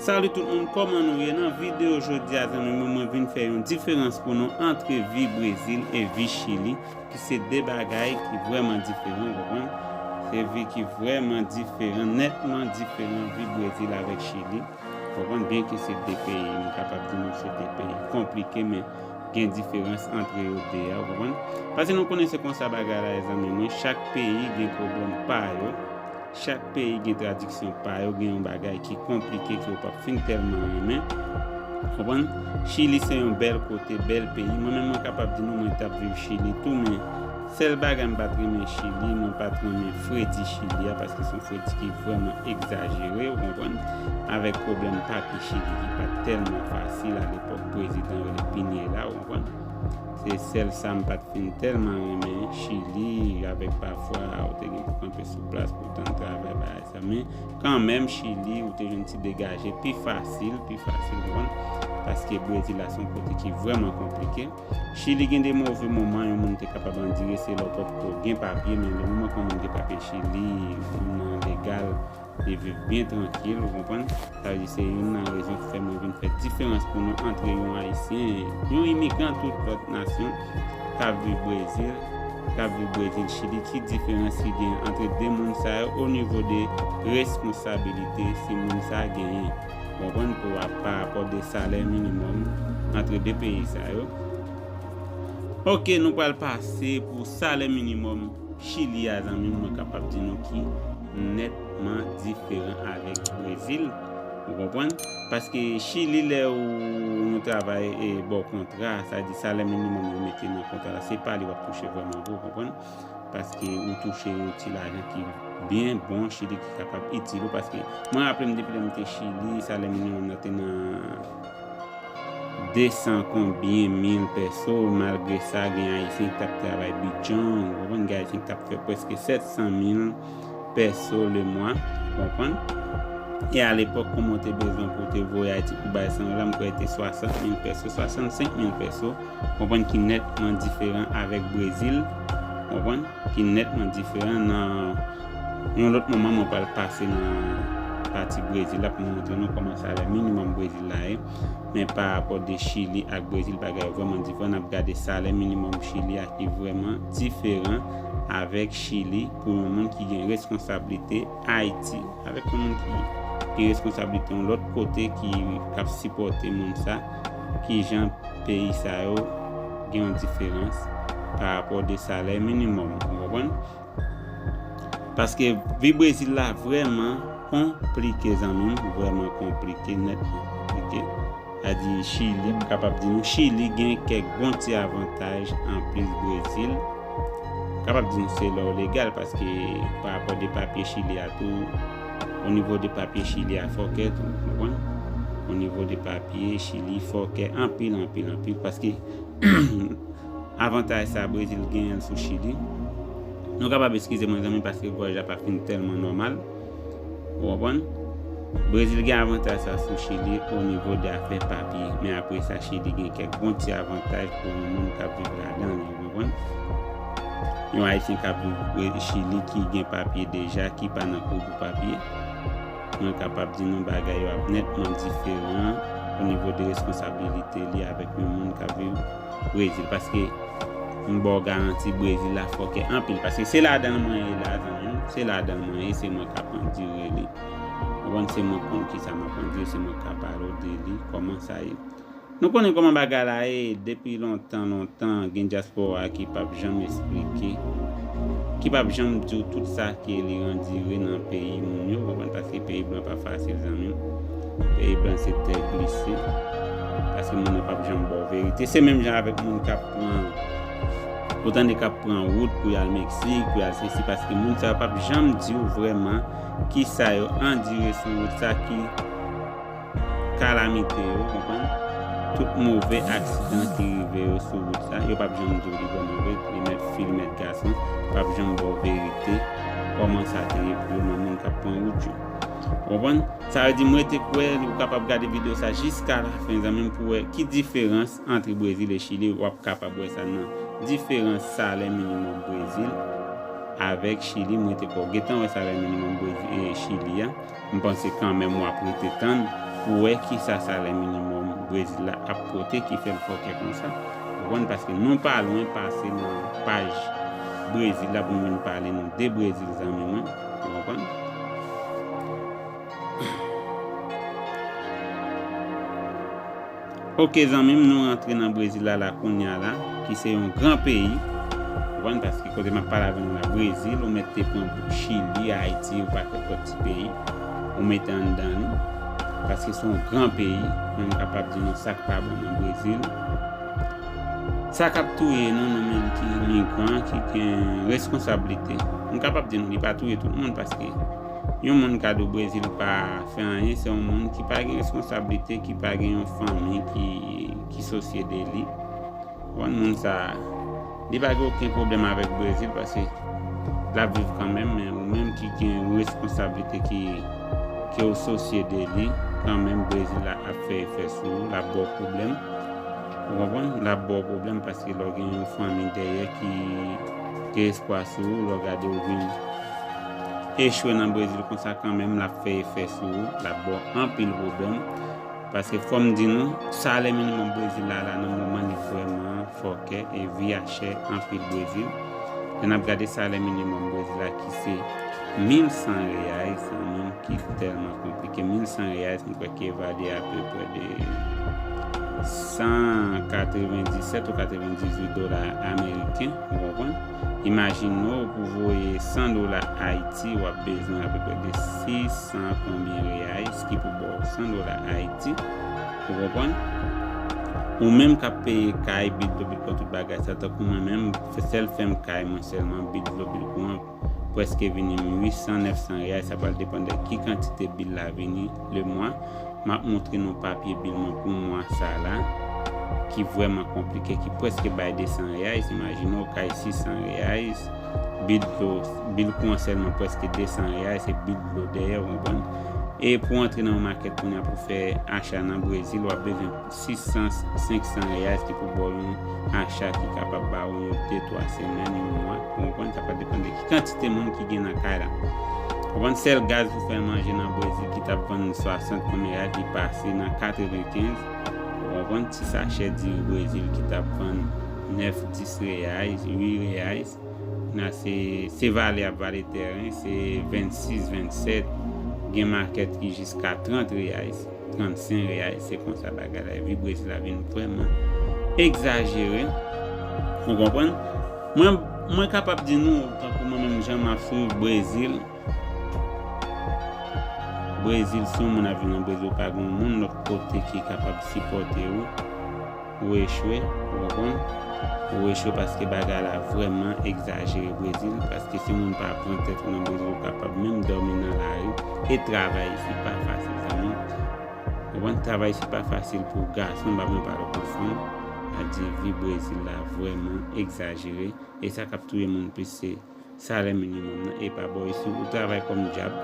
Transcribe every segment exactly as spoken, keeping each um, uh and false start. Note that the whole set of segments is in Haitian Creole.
Salut tout moun, kòman nou ye? Nan videyo jodi a, zanmi mwen, mwen vin fè yon diferans pou nou antre vi Brezil e vi Chili, ki se de bagay ki vrèman diferan, ou konprann? Se vi ki vrèman diferan, nètman diferan, vi Brezil avèk Chili. Ou konprann? Byenke se de peyi, m kapab di nou se de peyi konplike, men gen diferans antre yo de a, ou konprann? Paske nou konnen se konsa bagay la ye, zanmi mwen, chak peyi gen pwoblèm pa yo. Chak peyi gen tradiksyon pa yo, gen yon bagay ki konplike ke yo p ap fin tèlman renmen. Konprann? Chili se yon bèl kote, bèl peyi. Mwen menm, mwen kapab di nou, mwen t ap viv Chili tou, men sèl bagay m pa t renmen Chili, mwen pa t renmen fredi Chili a, paske se yon fredi ki vrèman egzajere, ou konprann? Avèk pwoblèm papye Chili ki pa t tèlman fasil alepòk prezidan yo, le Pinela, ou konprann? Se sèl sa m pa t fin tèlman renmen Chili, avèk pafwa ou te gen pou kanpe sou plas pou tann travay bagay sa. Men kanmenm, Chili, ou te jwenn ti degaje pi fasil, pi fasil, ou konprann? Paske Brezil la se yon kote ki vrèman konplike. Chili gen de move moman, yon moun te kapab andire, se lè w potko gen papye, men le moman ke yon moun gen papye Chili, moun nan legal, li viv byen trankil, ou konprann? Sa vle di se youn nan rezon ki fè mwen vin fè diferans pou nou antre yon Ayisyen, yon imigran tout lòt nasyon k ap viv Brezil, k ap viv Brezil, Chili, ki diferans ki gen antre de moun sa yo o nivo de responsabilite si moun sa genyen? Ou konprann? Pou ap pa rapò de salè minimòm antre de peyi sa yo. Oke, nou pral pase pou salè minimòm Chili a, zanmi m, mwen kapab di nou ki nètman diferan avèk Brezil. Ou konprann? Paske Chili, lè ou, nou travay e bò kontra, sa di salè minimòm yo mete nan kontra la, se pa li w ap touche vrèman vre, ou konprann? Paske ou touche yon ti lajan ki byen bon, Chili ki kapab itil ou. Paske mwen raple m depi lè m te Chili, salè minimòm nan te nan de san konbyen mil pèso, malgre sa, gen Ayisyen ki t ap travay bidjong, ou konprann, gen Ayisyen ki t ap fè prèske sèt san mil pèso le mwa, ou konprann? E alepòk, kòman w te bezwen pou w te voye Ayiti pou bay san dola, m kwè te swasant mil pèso, swasannsenk mil pèso, ou konprann, ki nètman diferan avèk Brezil, ou konprann, ki nètman diferan. Nan yon lòt moman, mwen pral pase nan pati Brezil la pou m montre nou kòman salè minimòm Brezil la ye. Men pa rapò de Chili ak Brezil, bagay yo vrèman diferan. N ap gade salè minimòm Chili a ki vrèman diferan avèk Chili pou yon moun ki gen reskonsablite Ayiti, avèk yon moun ki gen reskonsablite yon lòt kote ki, k ap sipòte moun sa, kijan peyi sa yo gen yon diferans pa rapò de salè minimòm. Ou konprann? Paske vi Brezil la vrèman konplike, zanmi m, vrèman konplike, nètman konplike. Sa di Chili, m kapab di nou, Chili gen kèk bon ti avantaj anplis Brezil. M kapab di nou se lè w legal, paske pa rapò de papye Chili a tou, o nivo de papye Chili a fòkè tou, ou konprann? O nivo de papye, Chili fòkè anpil, anpil, anpil, paske avantaj sa Brezil genyen l sou Chili. Nou kapab eskize mwen, zanmi, paske vwayaj la pa fin tèlman nòmal. Ou konprann? Brezil gen avantaj sa sou Chili o nivo de afè papye. Men apre sa, Chili gen kèk bon ti avantaj pou yon moun k ap viv ladan li, ou konprann? Yon Ayisyen k ap viv Bre-, Chili ki gen papye deja, ki pa nan kou pou papye, mwen kapab di nou bagay yo ap nètman diferan o nivo de responsabilite li avèk yon moun k ap viv Brezil. Paske m ba w garanti, Brezil la fòkè anpil. Paske se ladan l mwen ye la, zanmi m. Se ladan l mwen ye, se mwen k ap andire li. Ou konprann, se mwen k konn kisa m ap andire, se mwen k ka pale w de li, kòman sa ye. Nou konnen kòman bagay la ye, depi lontan, lontan, gen dyaspora ki p ap janm esplike, ki p ap janm di w tout sa ke li andire nan peyi moun yo, ou konprann, paske peyi blan pa fasil, zanmi m. Peyi blan se tè glise, paske moun nan p ap janm ba w verite. Se menm jan avèk moun k ap pran, ou tande k ap pran wout pou y al Meksik, pou y al sesi, paske moun sa yo p ap janm di w vrèman kisa yo andire sou wout sa ki kalamite yo, konprann? Tout move aksidan ki rive yo sou wout sa, yo p ap janm di w li vrèman vre, li mèt fi, li mèt gason, p ap janm ba w verite, kòman sa te ye pou yo, nan moun k ap pran wout yo. Konprann? Sa vle di, mwen te kwè ou kapab gade videyo sa jiska lafen, zanmi m, pou wè ki diferans ant Brezil e Chili, w ap kapab wè sa nan diferans salè minimòm Brezil avèk Chili. Mwen te kwè w gentan wè salè minimòm Brezil e Chili a. M panse kanmenm w ap rete tann pou wè kisa salè minimòm Brezil la ap pote ki fè l fòkè konsa. Ou konprann? Paske nou pa lwen pase nan paj Brezil la pou nou vin pale nou de Brezil, zanmi mwen. Ou konprann? Ok, zanmi m, nou rantre nan Brezil la, la kounye a la, ki se yon gran peyi. Ou konprann? Paske kote m ap pale avè nou la, Brezil, ou mèt te pran Chili, Ayiti, yon pakèt lòt ti peyi, ou mete anndan li. Paske se yon gran peyi, men m kapab di nou sa k pa bon nan Brezil. Sa k ap touye nou, nou menm ki migran, ki gen reskonsablite. M kapab di nou, li pa touye tout moun, paske yon moun ka di w Brezil pa fè anyen, se yon moun ki pa gen reskonsablite, ki pa gen yon fanmi ki, ki sosye de li. Ou konprann? Moun sa a, li pa gen okenn pwoblèm avèk Brezil, paske l ap viv kanmenm, men ou menm ki gen yon reskonsablite ki, ke w sosye de li, kanmenm Brezil la ap fè efè sou ou, l ap ba w pwoblèm. Ou konprann? L ap ba w pwoblèm paske lè w gen yon fanmi dèyè ki gen espwa sou ou, lè w gade w vin echwe nan Brezil konsa kanmenm, l ap fè efè sou ou, l ap ba w anpil pwoblèm. Paske fò m di nou, salè minimòm Brezil la, la nan moman li vrèman fòkè e vi a chè anpil Brezil. Lè n ap gade salè minimòm Brezil la ki se mil san reais, zanmi m, ki tèlman konplike. Mil san reais, m kwè ki evalye apeprè de san katrevenndisèt ou katrevenndizwit dola ameriken, ou konprann? Imajine w pou voye san dola Ayiti, w ap bezwen apeprè de sis san konbyen reais ki pou ba w san dola Ayiti. Ou konprann? Ou menm k ap peye kay, bil dlo, bil kouran, tout bagay sa, tankou mwen menm, sèl fè m kay mwen sèlman, bil dlo, bil kouran, prèske vini m uit san, nèf san reais, sa pral depann de ki kantite bil la vini lemwa. M ap montre nou papye bil mwen pou mwa sa la, ki vrèman konplike, ki prèske bay de san reais. Imajine w kay sis san reais, bil dlo, bil kouran sèlman prèske de san reais, e bil dlo dèyè, ou konprann? E pou antre nan yon makèt kounye a pou fè acha nan Brezil, w ap bezwen sis san, senk san reais ki pou ba w yon acha ki kapab ba w yon de, twa semèn, yon mwa. Ou konprann? Sa pral depann de ki kantite moun ki gen nan kay la. Ou konprann? Sèl gaz pou fè manje nan Brezil ki t ap vann swasant konbyen reais, li pase nan katrevenkenz. Ou konprann? Ti sachè diri Brezil ki t ap vann nèf, dis reais, uit reais. La, se, se vale ap vale tèren, se vennsis, vennsèt, gen makèt ki jiska trant reais, trannsenk reais, se konsa bagay la ye. Vi Brezil la vin vrèman egzajere. Ou konprann? Mwen, mwen kapab di nou, tankou mwen menm, jan m ap swiv Brezil, Brezil, si yon moun ap viv nan Brezil, ou pa gen yon moun lòt kote ki kapab sipòte ou, ou echwe, ou konprann? Ou echwe paske bagay la vrèman egzajere Brezil, paske si moun pa pran tèt ou nan Brezil, ou kapab menm dòmi nan lari. E travay isit pa fasil, zanmi. Ou konprann? Travay isit pa fasil pou gason, m pa vle pale pou fanm. Sa di vi Brezil la vrèman egzajere. E sa k ap touye moun plis, se salè minimòm nan, e pa bò isit, ou travay kòm dyab.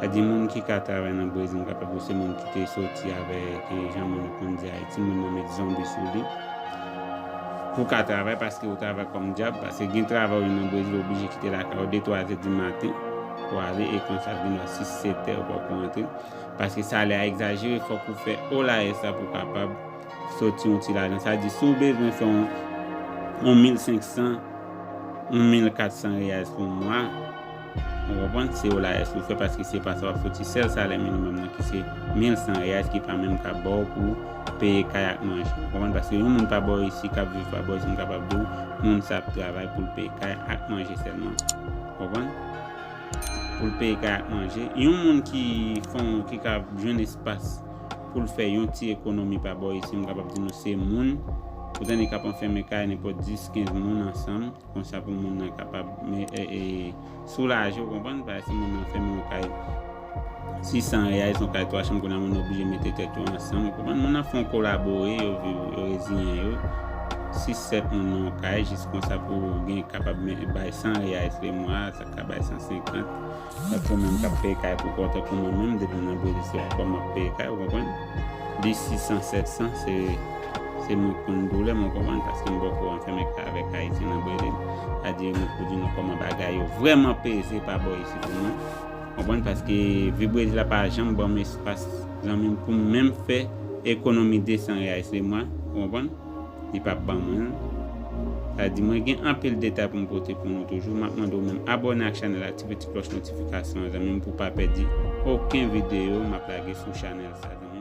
Sa di moun ki ka travay nan Brezil, m kapab di w se moun ki te soti avèk, e, jan moun yo konn di Ayiti, moun nan met zonbi sou li. Pou w ka travay, paske ou travay kòm dyab, paske gen travay ou nan Brezil, ou oblije kite lakay ou de, twa zè di maten, pou ale, e konsa, gen lè sis, sèt è, ou poko rantre. Paske salè a egzajere, fòk ou fè olayes la pou w kapab soti yon ti lajan. Sa di, si w bezwen fè yon, yon mil senk san, yon mil kat san reais pou mwa, ou konprann, se olayes ou fè, paske se pa sa w ap soti. Sèl salè minimòm nan ki se mil san reais ki pa menm ka ba w pou peye kay ak manje. Ou konprann? Paske yon moun pa bò isit, k ap viv pa bò isit, m kapab di w, moun sa ap travay pou l peye kay ak manje sèlman. Ou konprann? Pou l peye kay ak manje. Yon moun ki fon, ki ka jwenn espas pou l fè yon ti ekonomi pa bò isit, m kapab di nou se moun, ou tande k ap anfèmen kay nenpòt dis, kenz moun ansanm, konsa pou moun nan kapab, e, e, soulaje, ou konprann? Paske si moun nan fèmen yon kay sis san reais, yon kay twa chanm, kounye a moun nan oblije mete tèt yo ansanm, ou konprann? Moun nan fè yon kolabore, yo viv, yo reziyen yo, sis, sèt moun nan yon kay, jis konsa pou gen kapab men-, bay san reais lemwa, sa ka bay san senkant. Tankou moun k ap peye kay pou kò, tankou mwen menm, depi m nan Brezil, se pou kò m ap peye kay, ou konprann? Di sis san, sèt san, se, se mwen k konn doulè m, ou konprann? Paske m poko anfèmen kay avèk Ayisyen nan Brezil. Sa di, mwen pou di nou kòman bagay yo vrèman peze pa bò isit pou mwen. Konprann? Paske vi Brezil la pa janm ban m espas Zanmi m, pou m menm fè ekonomi de san reyais le mwa, ou konprann? Li p ap ban mwen l. Sa di mwen gen anpil detay pou m pote pou nou toujou. M ap mande w menm abòne ak chanèl, aktive ti klòch notifikasyon an, zanmi m, pou w pa pèdi okenn videyo m ap lage sou chanèl sa, zanmi m.